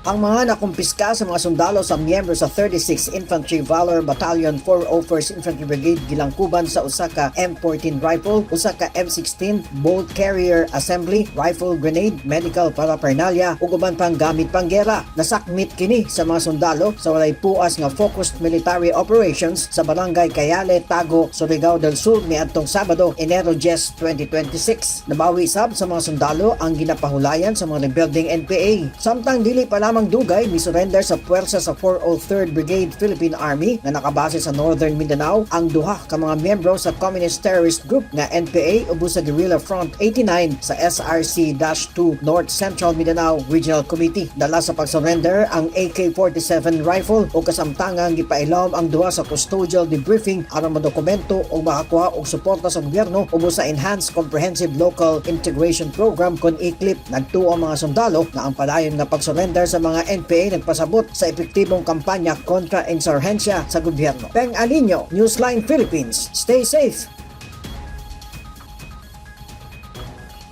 Ang mga nakumpiska sa mga sundalo sa miyembro sa 36 Infantry Valor Battalion, 401st Infantry Brigade gilangkuban sa usa ka M14 rifle, usa ka M16 bolt carrier assembly, rifle grenade, medical paraphernalia ug uban pang gamit panggera. Nasakmit kini sa mga sundalo sa walay puas nga focused military operations sa Barangay Cayale, Tago, Surigao del Sur niadtong Sabado, Enero 10, 2026. Nabawi sab sa mga sundalo ang ginapahulayan sa mga rebeldeng NPA. Samtang dili pa lamang dugay, misurrender sa puwersa sa 403rd Brigade, Philippine Army nga nakabase sa Northern Mindanao ang duha ka mga miyembro sa Communist Terrorist Group nga NPA ubos sa Guerrilla Front 89 sa SRC-2 North Central Mindanao Regional Committee. Dala sa pagsurrender ang AK-47 rifle o kasamtangang gipailawom ang duha sa custodial debriefing aron madokumento o makakuha og suporta sa gobyerno ubos sa Enhanced Comprehensive Local Integration Program kon ECLIP. Nagtuo ang mga sundalo na ang padayon nga pagsurrender sa mga NPA nagpasabot sa epektibong kampanya kontra insurhensya sa gobyerno. Peng Alinio, Newsline Philippines. Stay safe.